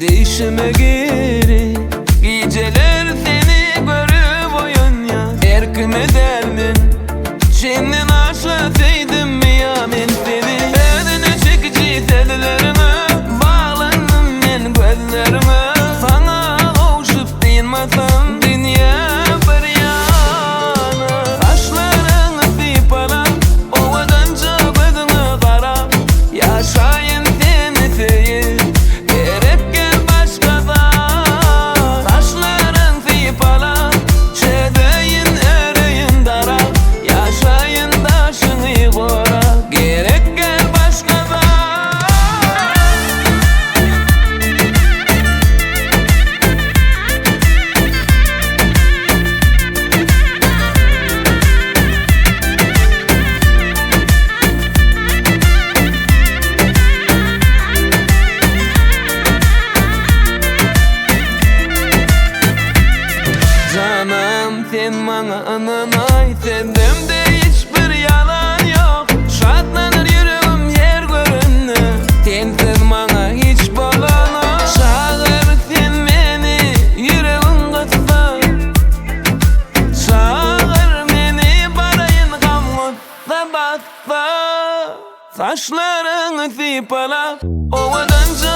Değişime geri Geceler seni görüp oyanýan Erkim edermin Çenden aşa söýdüm mi ya men seni Özüne çekici sözlerine Baglandım men gözlerine Sana gowşup dynmasam Dünýä bir ýana Saçlaryňy sypalap Owadanja gözüňe garap Ýaşaýyn seni söýüp Gerek gel başga zat Saçlaryň sypalap Çözeýin öreýin darap Ýaşaýyn daşyňy gorap Gerek gel başga zat. Janam sen maňa ynanaý Sözümde hiç bir ýalan ýok Şatlanar ýüregim her görende Sensiz maňa hiç bolanok Çagyr sen meni ýüregiň gyssa Çagyr meni baraýyn gam-gussa batsa Saçlaryňy sypalap Owadanja.